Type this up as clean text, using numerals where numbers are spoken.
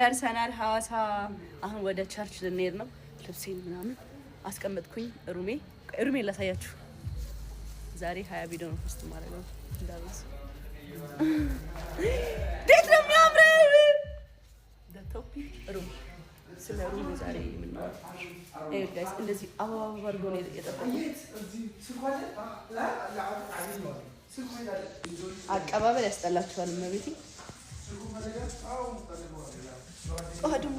ደርሰናል ሐዋሳ። አሁን ወደ church ልንሄድ ነው። ልብሴን ምናምን አስቀመጥኩኝ። Room ኤ ላሳያችሁ። ዛሬ 20 ቪዲዮ ነው post ማድረግ ነው። እንዳልስ እንዴት ነው የሚያምረው! Topic room፣ ስለ room ዛሬ የምናወራው guys። እንደዚህ አበባ አበባ አድርጎ ነው የጠበቁት። አቀባበል ያስጠላችኋል። እመቤቴ ደግሞ